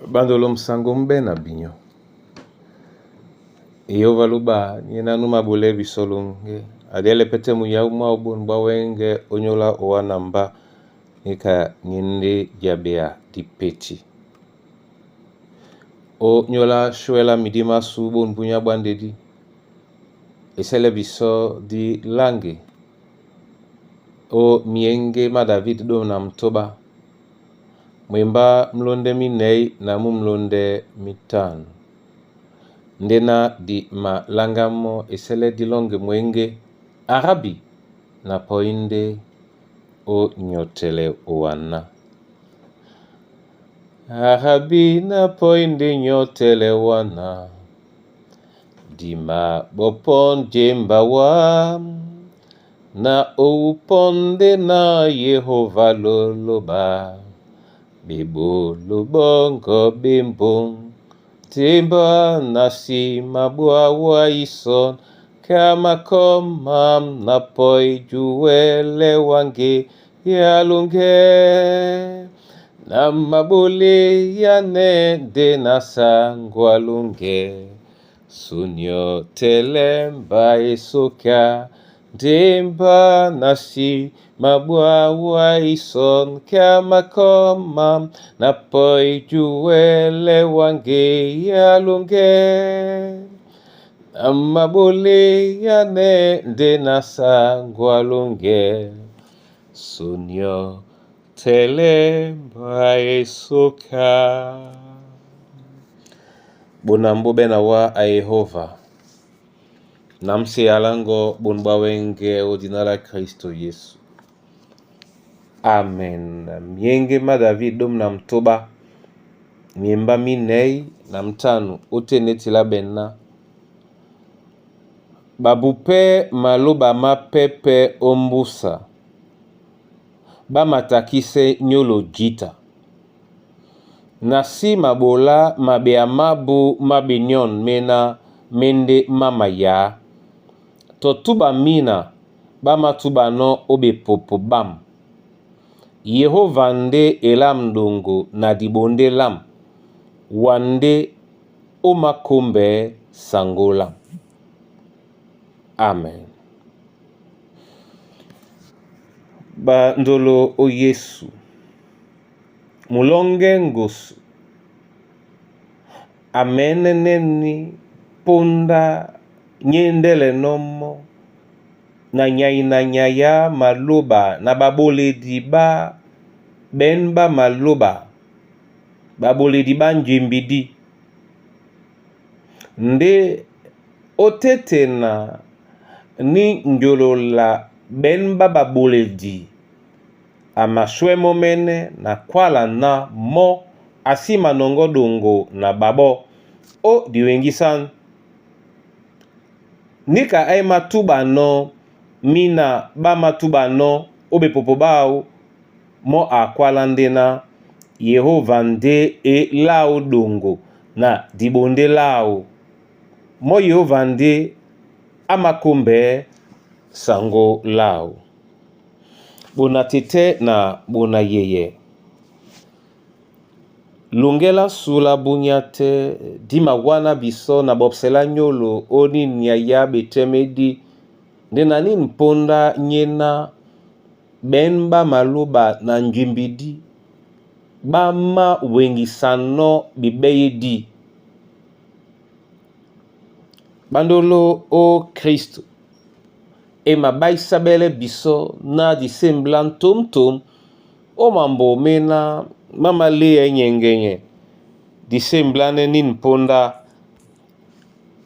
Bandolo musango mbe na binyo. Yehova luba nyena numabule biso lunge adiele pete muyawu mwao bunu bwa wenge onyola owana mba nika nyende diabea dipeti. O nyola shwela midima su bunu bunya bwa ndedi esele biso di lange o mienge ma David domi na mutoba mwemba milonde minei na mu milonde mitano. Ndena di malanga mɔ esɛlɛ dilɔŋgɛ mwěŋge Arabi na pɔi ndé ó nyɔtɛlɛ owana. Arabi na pɔi ndé nyɔ́tɛlɛ wana dima bɔpɔ́ jemba wam na owupɔ́ ndé na Yehova loloba bebolo bongo bembo temba na nsima bwa waison kamakoma na pɔi juwɛlɛ wange ya lunge na mabole yane nde na sangwa lunge sunyo telemba esoka ndemba na nsima bwa waison kamakoma na pɔi juwɛlɛ wange ya lunge na mabole yane nde na sangwa lunge sunyo telemba esoka. Bonambo bena wa a Yehova namse yalango bunu bwa wenge o dina la Kristo Yesu. Amen. Mienge ma David domi na mutoba miemba minei na mutanu otene tila bena babupe maloba mapepe ombusa bamatakisɛ nyolo jita na si mabola mabea mabu ma benyɔn mena mende mamayaa tɔ tuba mina bamatubanɔ ó bepopo bam. Yehova nde elam dongo na dibonde lam wa nde ó makombɛɛ sango lam. Amen. Bandolo o Yesu mulonge ngusu ameneneni ponda nyendele nomo na nyai na nyaya maloba na baboledi ba ben ba maloba baboledi ba njimbidi nde otetena ni njolola ben ba baboledi amaswemo mene na kwala na mo asima nongo dongo na babo o diwengisan nika ai matuba no mina ba matuba no o bepopo bao mo akwala ndena Yehova nde e lao dongo na dibonde lao mo Yehova nde amakombe sango lao. Bona tete na bona yeye longela sula bunya te dima wana biso na bobsela nyolo oni nyaya betemedi nde na nini mponda nyena ben ba maloba na njimbidi bama wengisano bibeyedi bandolo o Kristo e mabaisabele biso na disembla ntomtom o mambo mena mama leya nyengenye disemblane nini mponda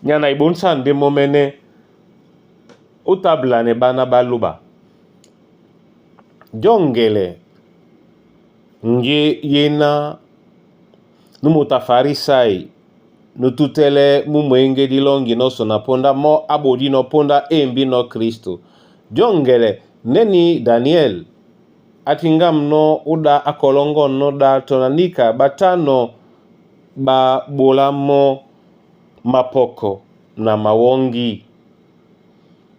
nyana ibonsa nde momene otablane bana baloba jongele nge yena numutafarisai nututele mumwenge dilongi noso na ponda mo abodi no ponda embi no Kristo jongele neni Daniel atingam no uda akolongo no da tonanika batano ba bolamo mapoko na mawongi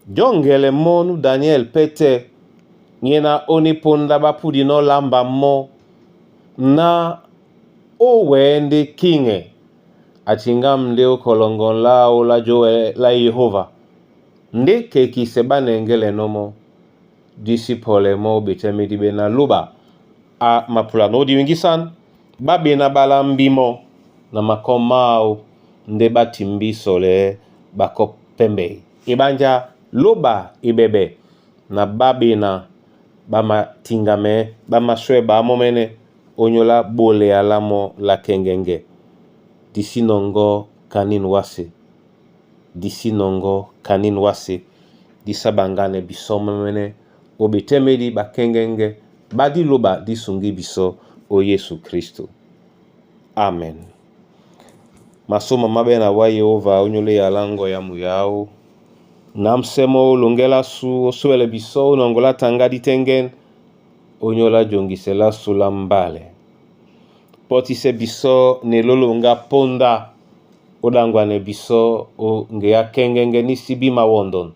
jongele mo nu Daniel pete nyena oni ponda bapudi no lamba mo na Ó wɛɛ ndé kiŋɛ a tiŋgam ndé ó kɔlɔŋgɔ láō lá jówɛ lá Yehova. Ndé kekisɛ ɓá nɛŋgɛ́lɛnɔ́ mɔ́, dí sí pɔlɛ mɔ́ ó ɓetɛ́mɛ́dí ɓɛ́ ná lóɓa a mapulana ó diwíŋgísán ɓá ɓena ɓalambi mɔ́ na makɔ́ máō ndé ɓá timbí sɔlɛɛ́ ɓakɔ́ pɛ́mbɛi. Eɓánjá lóɓa eɓɛɓɛ na ɓá ɓena ɓá matiŋgamɛɛ́ ɓá maswɛ́ɛɓa mɔ́mɛ́nɛ́ ónyólá ɓolea lá mɔ́ lá kɛŋgɛŋgɛ. Di sí nɔŋgɔ́ kanín wásē, di sí nɔŋgɔ́ kanín wásē, dí sá ɓaŋgánɛ bisɔ́ mɔ́mɛ́nɛ́ ó ɓetɛ́mɛ́dí ɓakɛ́ŋgɛ́ŋgɛ́ ɓá dí lóɓa dí suŋgí bisɔ́ ó Yésu Kristo. Amen. Masôma má ɓɛ́ na wá Yehova ónyólá eyala ŋgɔ yamu yáō. Námsɛ́ mɔ́ ó loŋgɛ́ lásu ó sóɛlɛ bisɔ́ ó nɔŋgɔ lá taŋgá dí tɛ́ŋgɛ́n ónyólá jongisɛ lásu lá mbálɛ. Pɔ́tísɛ́ bisɔ́ na elóloŋgá póndá ó ɗaŋgwanɛ bisɔ́ ó ŋgeá kɛ́ŋgɛ́ŋgɛ́ ní sí bí mawɔndɔn.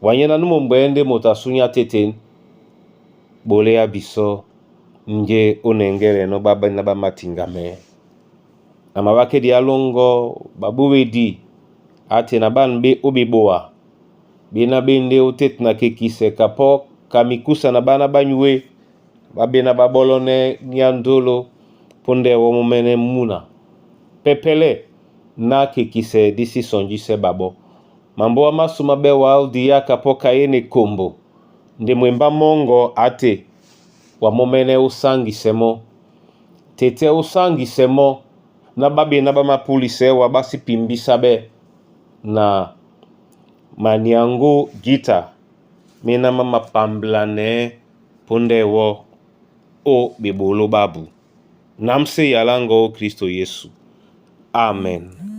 Wanyɛ́ ná nú mombwɛɛ́ ndé moto a súnyá têtên. Ɓoléá bisɔ́ njé ó nɛŋgɛ́lɛnɔ́ ɓá ɓéná ɓá matiŋgamɛɛ́. Na mawákɛ́di á lóŋgɔ́ ɓabúedi á te na ɓân ɓé ó ɓeɓoa. Ɓéná ɓé ndé ó tête na kekisɛ kapɔ́ ka mikúsa na ɓána ɓá nyué ɓá ɓéná ɓá ɓɔ́lɔ́nɛ́ ní á ndólo póndɛ́ wɔ mɔ́mɛ́nɛ́ múna. Pɛpɛlɛ ná kekisɛ dí sí sɔnjísɛ́ ɓaɓɔ́. Mambóa másu má ɓɛ́ wǎ ó diyá kapɔ́ ka e na ekombo. Nde mwembá mɔ́ŋgɔ á te wa mɔ́mɛ́nɛ́ ó sáŋgisɛ mɔ́. Tetɛ́ ó sáŋgisɛ mɔ́ ná ɓá ɓená ɓá mapúlisɛɛ́ wa ɓá sí pimbísá ɓɛ́ na maniaŋgó jǐta méná má mapamblanɛɛ́ póndɛ́ wɔ́ ó ɓeɓoló ɓábu. Námsɛ́ eyala ŋgɔ́ ó Kristo Yesu. Amen.